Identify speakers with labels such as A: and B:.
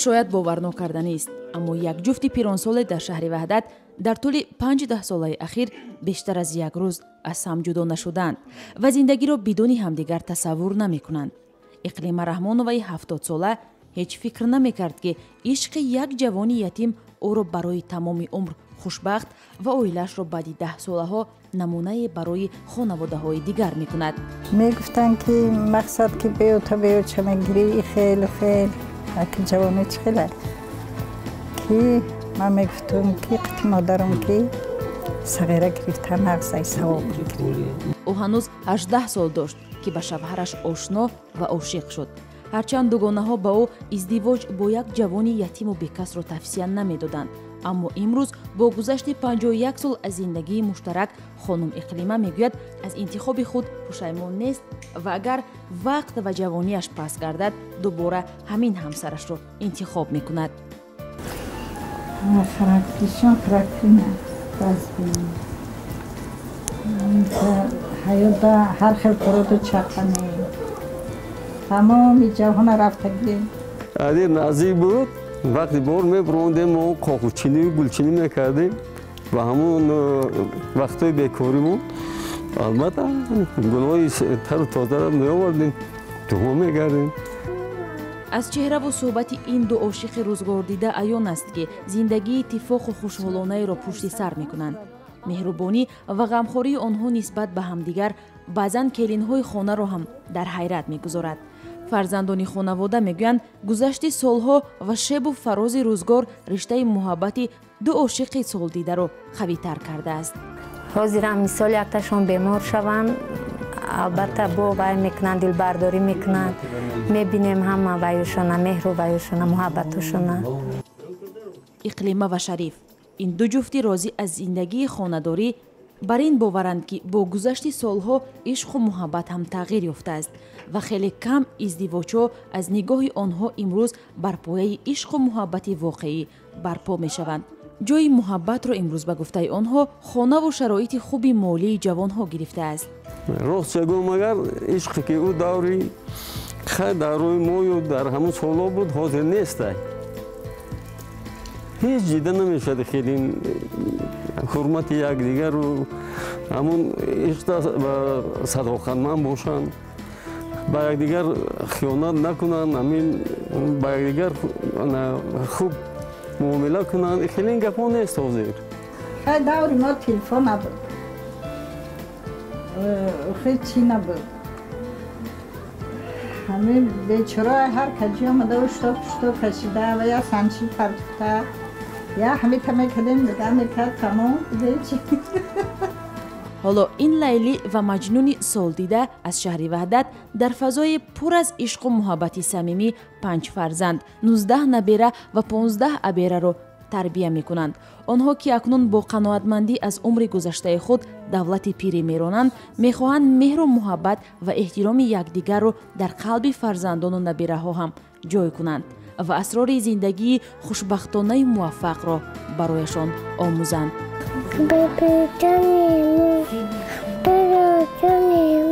A: Шояд боварнокарданист, аммо як ҷуфти пиронсоле дар шаҳри Ваҳдат дар тӯли 5 даҳсолаи ахир бештар аз як рӯз аз ҳам ҷудо нашуданд ва зиндагиро бидуни ҳамдигар тасаввур намекунанд. Иқлима Раҳмоноваи 70-сола ҳеҷ фикр намекард, ки ишқи як ҷавони ятим ӯро барои тамоми умр хушбахт ва оилаашро баъди даҳсолаҳо намунае барои хонаводаҳои дигар мекунад.
B: Мегуфтанд, ки мақсад ки беё та беё ча мегирӣ, хелу хел аки ҷавонӣ чӣ хеле ки ман мегуфтам, ки қити модарам ки сағира гирифта нағзай савоб мегирӣ.
A: Ӯ ҳанӯз 18 сол дошт, ки ба шавҳараш ошно ва ошиқ шуд. Ҳарчанд дугонаҳо ба ӯ издивоҷ бо як ҷавони ятиму бекасро тавсия намедоданд, аммо имрӯз бо гузашти 51 сол аз зиндагии муштарак хонум Иқлима мегӯяд, аз интихоби худ пушаймон нест ва агар вақт ва ҷавониаш пас гардад, дубора ҳамин ҳамсарашро интихоб мекунад.
B: Характеришон характери ҳаётда ҳар хел короду чақане тамоми ҷаҳона рафтагӣ.
C: Ади наздик буд, вақти бор мебурондем, мо қоқучинию гулчинӣ мекардем ва ҳамон вақтҳои бекоримон албатта гулҳои тару тозаро меовардем, дуо мекардем.
A: Аз чеҳраву суҳбати ин ду ошиқи рӯзгордида аён аст, ки зиндагии иттифоқу хушҳолонаеро пушти сар мекунанд. Меҳрубонӣ ва ғамхории онҳо нисбат ба ҳамдигар баъзан келинҳои хонаро ҳам дар ҳайрат мегузорад. Фарзандони хонавода мегӯянд, гузашти солҳо ва шебу фарози рӯзгор риштаи муҳаббати ду ошиқи солдидаро қавитар кардааст.
D: Ҳозирам мисол якташон бемор шаванд, албатта бо вай мекунанд, дилбардорӣ мекунанд. Мебинем ҳама ваюшона, меҳру ваюшона, муҳаббатушона.
A: Иқлима ва Шариф, ин ду ҷуфти розӣ аз зиндагии хонадорӣ, бар ин боваранд, ки бо гузашти солҳо ишқу муҳаббат ҳам тағйир ёфтааст ва хеле кам издивоҷҳо аз нигоҳи онҳо имрӯз бар пояи ишқу муҳаббати воқеӣ барпо мешаванд. Ҷои муҳаббатро имрӯз, ба гуфтаи онҳо, хонаву шароити хуби молии ҷавонҳо гирифтааст.
C: Рост гӯм, агар ишқе ки ӯ даври хай дар рӯи мою дар ҳамун солҳо буд, ҳозир нестай, ҳеҷ дида намешавад. Хеле ҳурмати якдигару ҳамун ишқда садоқатманд бошанд, ба якдигар хиёнат накунанд, ҳамин ба якдигар хуб муомила кунанд, хеле ин гапҳо нест ҳозир.
B: Хай, даври мо телефон набуд, хел чӣ набуд. Ҳамин бечора ҳар каҷи омада, ушто пушто кашида ва я санчи партофта, я ҳамита мекардем, дига мекард, тамом чи.
A: Ҳоло ин Лайлӣ ва Маҷнуни солдида аз шаҳри Ваҳдат дар фазои пур аз ишқу муҳаббати самимӣ панҷ фарзанд, 19 набера ва 15 абераро тарбия мекунанд. Онҳо, ки акнун бо қаноатмандӣ аз умри гузаштаи худ давлати пирӣ меронанд, мехоҳанд меҳру муҳаббат ва эҳтироми якдигарро дар қалби фарзандону набираҳо ҳам ҷой кунанд ва асрори зиндагии хушбахтонаи муваффақро барояшон омӯзанд.
E: Бибиҷони мо, бароҷони.